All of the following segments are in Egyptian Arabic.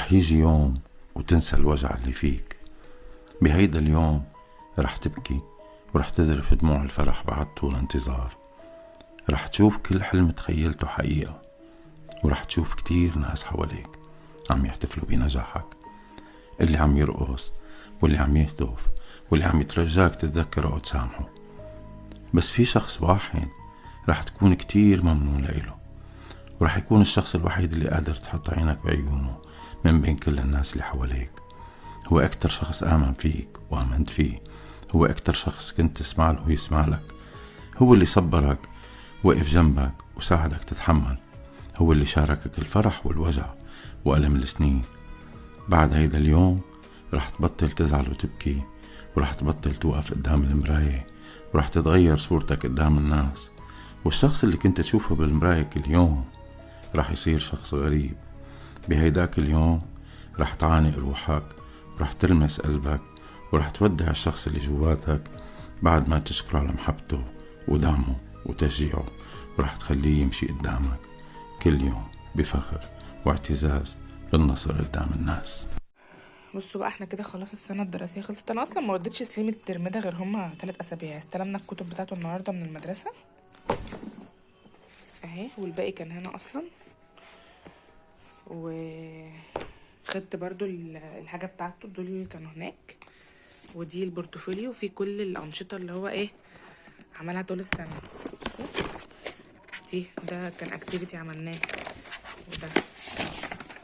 رح يجي يوم وتنسى الوجع اللي فيك. بهيدا اليوم رح تبكي ورح تذرف دموع الفرح بعد طول انتظار. رح تشوف كل حلم تخيلته حقيقة، ورح تشوف كتير ناس حواليك عم يحتفلوا بنجاحك، اللي عم يرقص واللي عم يهتف واللي عم يترجاك تتذكره أو تسامحه. بس في شخص واحد رح تكون كتير ممنون لإله، ورح يكون الشخص الوحيد اللي قادر تحط عينك بعيونه من بين كل الناس اللي حواليك. هو أكتر شخص آمن فيك وآمنت فيه، هو أكتر شخص كنت تسمع له ويسمع لك، هو اللي صبرك وقف جنبك وساعدك تتحمل، هو اللي شاركك الفرح والوجع وألم السنين. بعد هيدا اليوم رح تبطل تزعل وتبكي، ورح تبطل توقف قدام المراية، ورح تتغير صورتك قدام الناس، والشخص اللي كنت تشوفه بالمراية كل يوم رح يصير شخص غريب. بهيداك اليوم رح تعانق روحك، ورح تلمس قلبك، ورح تودع الشخص اللي جواتك بعد ما تشكره على محبته ودعمه وتشجيعه، ورح تخليه يمشي قدامك كل يوم بفخر واعتزاز بالنصر قدام الناس. بصوا بقى، احنا كده خلاص السنة الدراسية خلصت. انا اصلا ما وديتش سليم الترم ده غير هما 3 اسابيع. استلمنا الكتب بتاعته النهارده من المدرسة اهي، والباقي كان هنا اصلا. وخدت برضو الحاجة بتاعته، دول اللي كانوا هناك، ودي ال portfolio في كل الانشطة اللي هو ايه عملها طول السنة. دي ده كان activity عملناه، وده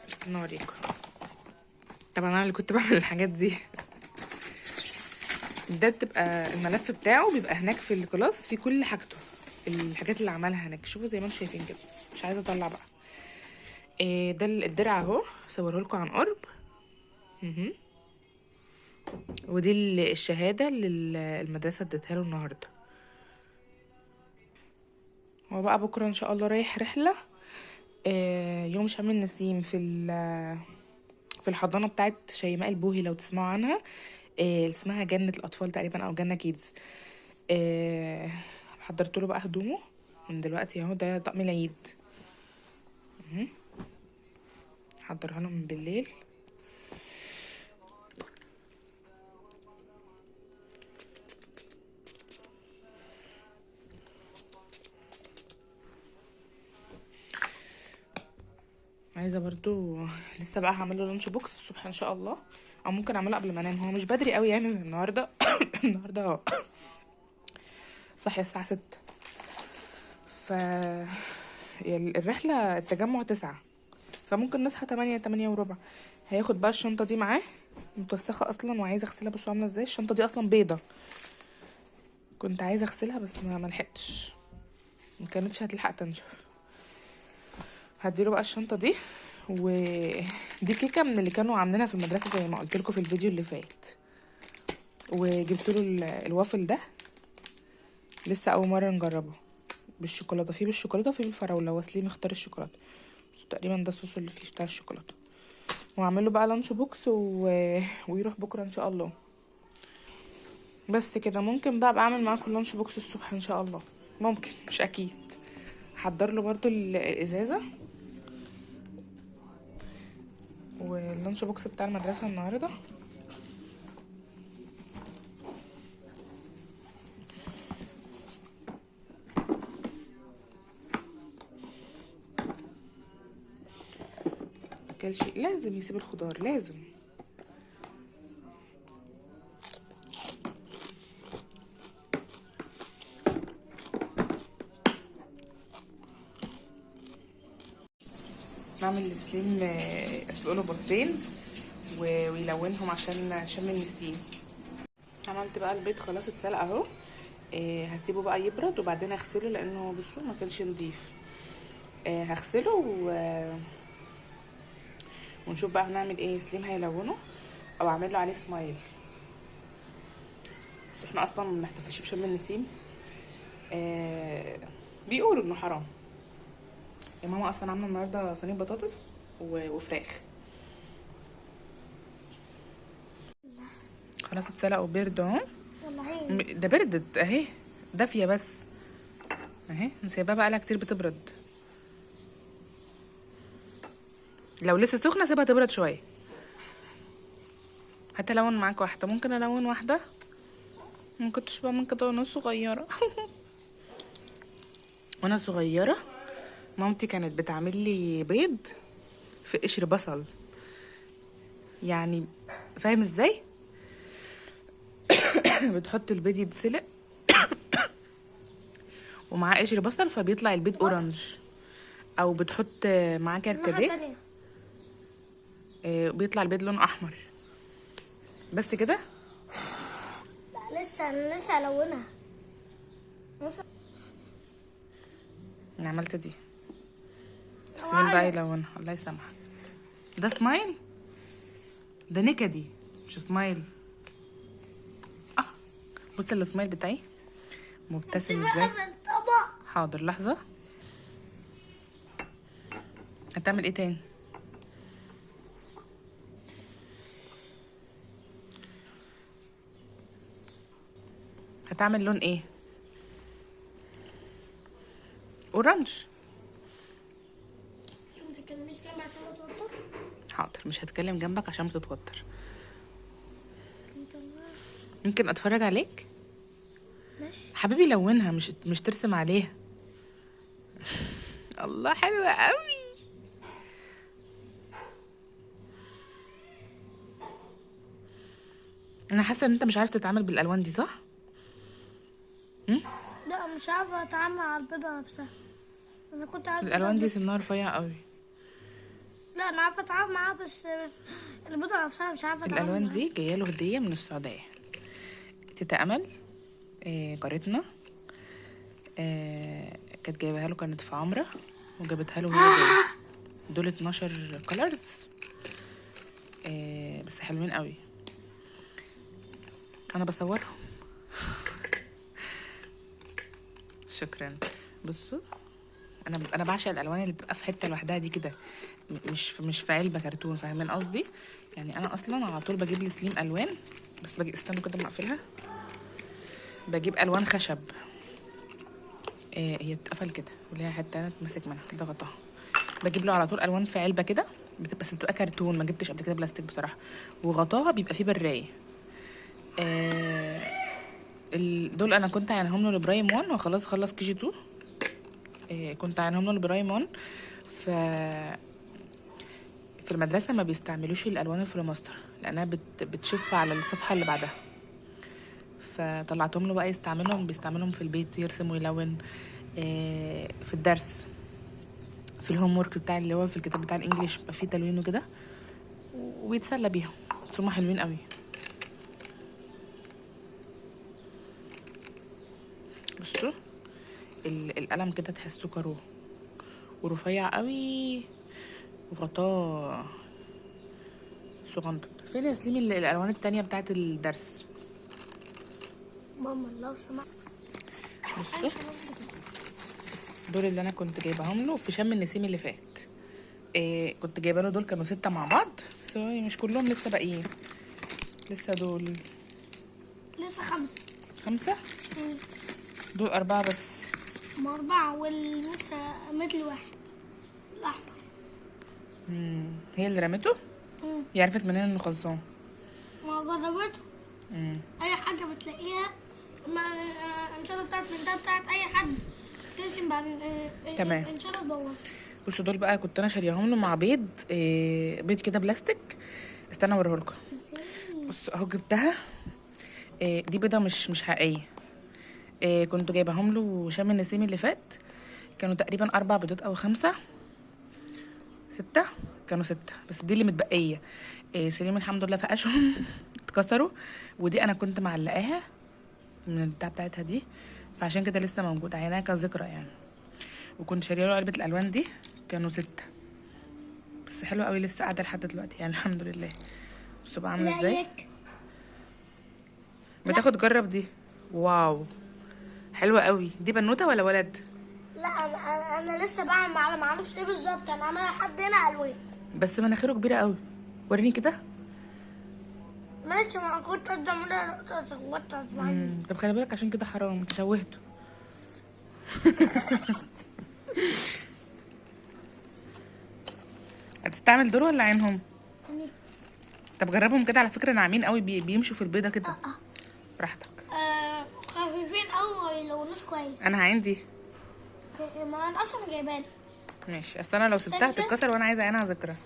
استنى اوريكم. طبعا انا اللي كنت بعمل الحاجات دي. ده بتبقى الملف بتاعه بيبقى هناك في ال class في كل حاجته، الحاجات اللي عملها هناك. شوفوا زي ما انتم شايفين كده، مش عايزه اطلع بقى. إيه ده الدرع اهو، صوره لكم عن قرب. ودي الشهادة اللي المدرسة اديتها له النهارده. هو بقى بكره ان شاء الله رايح رحله، يوم شم النسيم في الحضانة بتاعت شيماء البوهي، لو تسمعوا عنها، اسمها جنة الاطفال تقريبا او جنة كيدز. حضرت له بقى هدومه من دلوقتي اهو، ده طقم العيد. حضرها له من بالليل. عايزه برضو لسه بقى هعمل له lunch box الصبح ان شاء الله، او ممكن اعمله قبل ما انام. هو مش بدري قوي يعني زي النهارده. النهارده صاحية الساعة 6، ف الرحلة التجمع 9، فممكن نصحى 8، 8:15. هياخد بقى الشنطة دي معاه، متوسخه اصلا وعايزه اغسلها. بصوا عامله ازاي الشنطة دي، اصلا بيضة، كنت عايزه اغسلها بس ما لحقتش، ما كانتش هتلحق تنشف. هديله بقى الشنطة دي، ودي كيكة من اللي كانوا عاملينها في المدرسة زي ما قلت لكم في الفيديو اللي فات. وجبت له الوافل ده، لسه اول مرة نجربه، بالشوكولاته، فيه بالشوكولاته وفيه بالفراوله، وسليم اختار الشوكولاتة تقريبا، ده الصوص اللي فيه بتاع الشوكولاتة. وهعمل له بقى lunch box ويروح بكره ان شاء الله. بس كده ممكن بقى اعمل معاكم lunch box الصبح ان شاء الله، ممكن مش اكيد. هحضر له برضو الازازه وال lunch box بتاع المدرسة النهارده. ماكلش، لازم يسيب الخضار، لازم. نعمل لسليم اسلق له بيضتين ويلونهم عشان شم النسيم. عملت بقى البيض خلاص اتسلق اهو، هسيبه بقى يبرد وبعدين اغسله، لانه بصوا ما كانش نضيف. هغسله ونشوف بقى هنعمل ايه. سليم هيلونه او اعمل له عليه سمايل، بس احنا اصلا ما بنحتفلش بشم النسيم، بيقولوا انه حرام. يا ماما اصلا عامله النهارده صينية بطاطس وفراخ. خلاص اتسلق وبرد اهو، ده بردت اهي، دافيه بس اهي، نسيبها بقى لها كتير بتبرد. لو لسه سخنة سيبها تبرد شوية. هتلون معاك واحدة، ممكن الون واحدة. ما كنتش بعمل كده وانا صغيرة. وانا صغيرة مامتي كانت بتعمل لي بيض في قشر بصل، يعني فاهم ازاي؟ بتحط البيض يتسلق ومعاه قشر بصل فبيطلع البيض orange، او بتحط معاه كركديه بيطلع البيض لونه احمر. بس كده. لا لسه انا لسه الونها. انا عملت دي بس مين بقى يلونها؟ الله يسامحك. ده سمايل، ده نكدي مش سمايل. بص السمايل بتاعي مبتسم ازاي. حاضر لحظة. هتعمل ايه تاني؟ هتعمل لون ايه؟ orange. ما تتكلميش جنبي عشان اتوتر. حاضر مش هتكلم جنبك عشان ما تتوتر. ممكن اتفرج عليك؟ ماشي حبيبي. لونها مش ترسم عليها. الله حلوة قوي. انا حاسه ان انت مش عارف تتعامل بالالوان دي صح؟ لا مش عارفه اتعامل على البيضة نفسها. انا كنت عارفه الالوان دي سنها رفيع قوي. لا انا عارفه اتعامل معاها بس البيضة نفسها مش عارفه اتعامل. الالوان دي جاية له هديه من السعودية. تيتا امل جارتنا كانت جايبها له، كانت في عمره وجابتها له وهي جاية. دول 12 colors بس حلوين قوي. انا بصورهم. شكرا. بصوا انا بعشق الالوان اللي بتبقى في حتة لوحدها دي كده، مش في علبة كرتون، فاهمين قصدي؟ يعني انا اصلا على طول بجيب لسليم الوان، بس بجيب، استنوا كده ما اقفلها. بجيب الوان خشب، هي بتتقفل كده وليها حتة انا اتمسك منها ضغطها. بجيب له على طول الوان في علبة كده، بتبقى بس بتبقى كرتون، ما جبتش قبل كده بلاستيك بصراحة. وغطاها بيبقى فيه برايه. دول انا كنت عينهم له ل primary 1 وخلاص خلص KG 2. كنت عينهم له ل primary 1. في المدرسة ما بيستعملوش الالوان الفلوماستر لانها بتشف على الصفحة اللي بعدها، فطلعتهم له بقى يستعملهم. بيستعملهم في البيت يرسم ويلون، في الدرس، في ال homework بتاع اللي هو في الكتاب بتاع ال English بيبقى فيه تلوين وكده، وبيتسلى بيهم. بس هما حلوين قوي. بصوا القلم كده تحسه كارو ورفيع قوي وغطاه صغنطط. فين يا سليم الالوان التانية بتاعت الدرس؟ ماما لو سمحت. بصوا دول اللي انا كنت جايباهم له في شم النسيم اللي فات. كنت جايبه له دول، كانوا 6 مع بعض، بس مش كلهم لسه باقيين، لسه دول لسه 5. 5؟ دول 4 بس. ما 4 والمسا مثل واحد الاحمر. هي اللي رمته؟ هي عرفت منين انه خلصان؟ ما جربته. اي حاجة بتلاقيها ما ان شاء الله بتاعت بنتها بتاعت اي حد ترسم بعد. تمام ان شاء الله تبوظ. بصوا دول بقى كنت انا شارياهم له مع بيض، بيض كده بلاستيك. استنى اوريهولكم. بصوا اهو جبتها. دي بيضة مش حقيقية. كنت جايباهم له شم النسيم اللي فات، كانوا تقريبا 4 بيضات او 5 6، كانوا 6 بس دي اللي متبقيه. سليم الحمد لله فقشهم اتكسروا، ودي انا كنت معلقاها من البتاع بتاعتها دي، فعشان كده لسه موجودة عيناها كذكرى يعني. وكنت شاريه له علبة الالوان دي، كانوا 6 بس حلوة قوي، لسه قاعدة لحد دلوقتي يعني الحمد لله. بصوا بقى عامله ازاي. ما تاخد جرب دي. wow حلوة قوي. دي بنوته ولا ولد؟ لا انا لسه بعمل ما اعرفش ايه بالظبط، انا عاملها لحد هنا الوان بس مناخيره كبيرة قوي. وريني كده. ماشي، ما كنت قدام نقطة. طب خلي بالك عشان كده حرام انت شوهته. هتستعمل دول ولا عينهم؟ يعني طب جربهم كده على فكرة، ناعمين قوي، بيمشوا في البيضة كده. براحتك. خفيفين قوي ما بيلونوش كويس. انا عندي ما انا اصلا جايبها لك. ماشي، اصل انا لو سبتها هتتكسر وانا عايزه عينها ذكرى.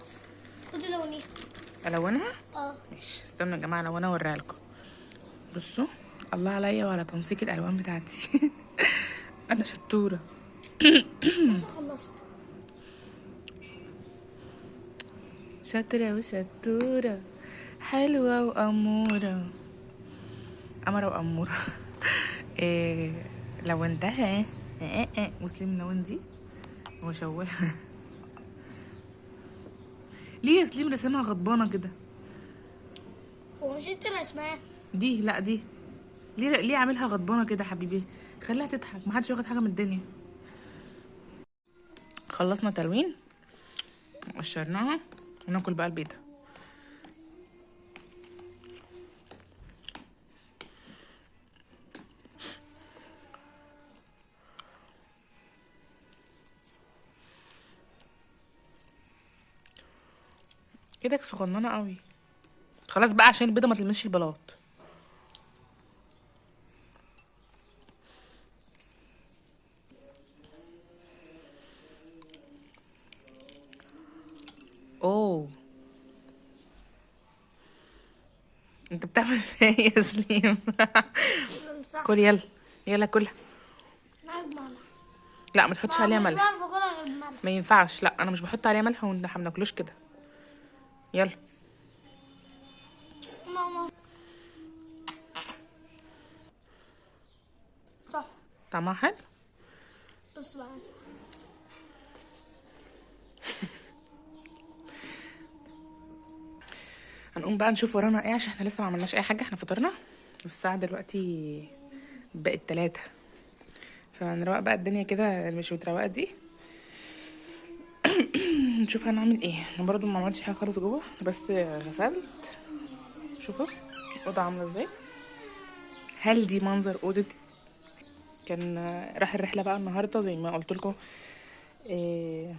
خدي لونيها. الونها؟ ماشي، استنوا يا جماعة الونها اوريها لكم. بصوا الله عليا وعلى تنسيق الالوان بتاعتي. انا شطوره. بس خلصت. شاطرة وشطوره، حلوة واموره، قمره واموره. إيه لونتها؟ وسليم لون دي وشوها. ليه يا سليم رسمها غضبانه كده؟ هو مش انت رسمها دي؟ لا دي ليه عاملها غضبانه كده حبيبي؟ خليها تضحك، محدش واخد حاجة من الدنيا. خلصنا تلوين قشرناها وناكل بقى البيضة. ايدك صغننه قوي. خلاص بقى عشان البيضة ما تلمسش البلاط. اوه انت بتعمل فيا ايه يا سليم؟ كل يلا يلا كلها. لا ما تحطش عليها ملح. ما ينفعش. لا انا مش بحط عليها ملح واحنا ما بناكلوش كده. يلا ماما. صح طعمها حلو. بس بقى هنقوم بقى نشوف ورانا ايه عشان احنا لسه ما عملناش اي حاجة. احنا فطرنا والساعة دلوقتي بقت 3، فنروق بقى الدنيا كده مش متروقه دي. نشوف هنعمل ايه. انا برضو ما عملتش حاجة خالص جوه، بس غسلت. شوفوا الاوضة عامله ازاي. هل دي منظر اوضة؟ كان راح الرحلة بقى النهارده زي ما قلت لكم، إيه،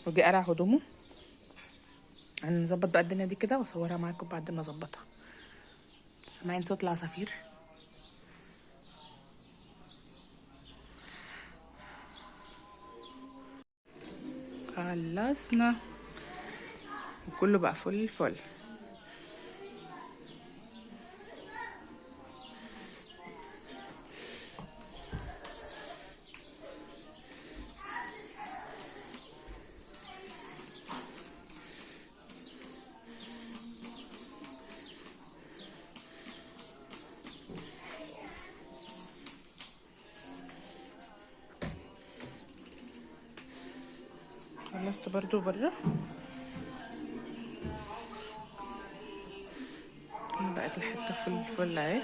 وجي قلع هدومه. هنظبط بقى الدنيا دي كده واصورها معاكم بعد ما اظبطها. سامعين صوت العصافير؟ خلصنا وكله بقى فل الفل. خلصت برضو بره، بقت الحتة فل فل اهي.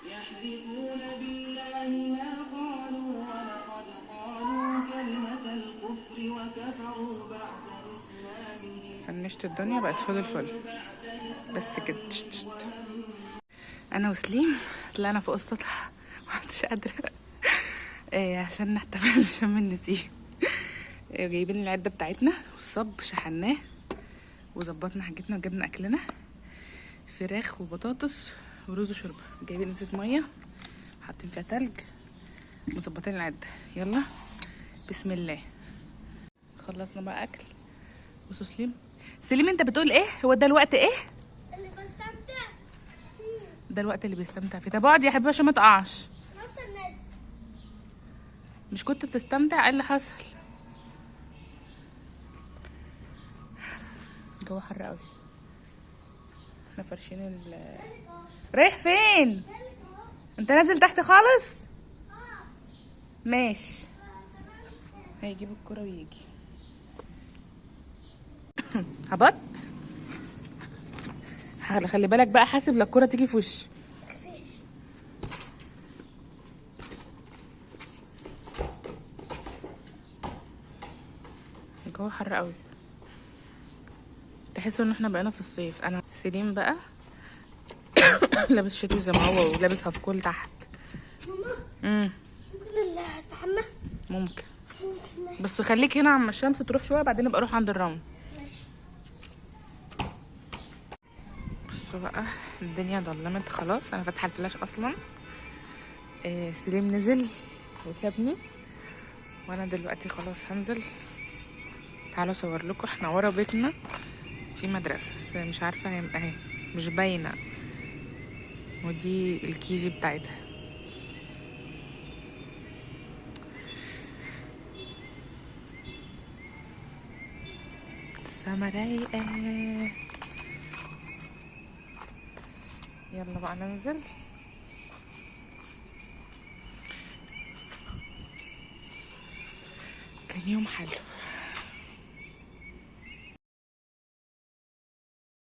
يحلفون بالله ما قالوا ولقد قالوا كلمة الكفر وكفروا بعد إسلامهم. فنشت الدنيا بقت فل الفل بس كده. انا وسليم طلعنا فوق السطح، ما عدتش قادرة عشان نحتفل بشم النسيم. جايبين العدة بتاعتنا والصب شحناه وظبطنا حاجتنا وجبنا اكلنا، فراخ وبطاطس ورز وشوربه. جايبين ازازة مية حاطين فيها تلج، مظبطين العدة. يلا بسم الله. خلصنا بقى اكل. بصوا سليم، سليم انت بتقول ايه؟ هو ده الوقت ايه اللي بستمتع فيه؟ ده الوقت اللي بيستمتع فيه. طب اقعد يا حبيبي عشان ما تقعش. مش كنت بتستمتع؟ ايه اللي حصل؟ الجو حر قوي. احنا فرشين رايح فين؟ انت نازل تحت خالص؟ ماشي، هيجيب الكرة ويجي. هبط. خلي بالك بقى، حاسب لا الكرة تيجي في وشي. الجو حر قوي، تحسوا ان احنا بقينا في الصيف. انا سليم بقى لابس شتوي زي ما هو ولابس هفكول تحت. ماما ممكن اللي هستحمى؟ ممكن. ممكن. بس خليك هنا عم الشمس تروح شوية، بعدين ابقى اروح عند الرمل. ماشي. بصوا بقى الدنيا ضلمت خلاص، انا فاتحة الفلاش اصلا. سليم نزل وسابني، وانا دلوقتي خلاص هنزل. تعالوا اصور لكم، احنا ورا بيتنا في مدرسه، بس مش عارفه اهي مش باينة، ودي الكيجي بتاعتها. السما رايقة. يلا بقى ننزل. كان يوم حلو.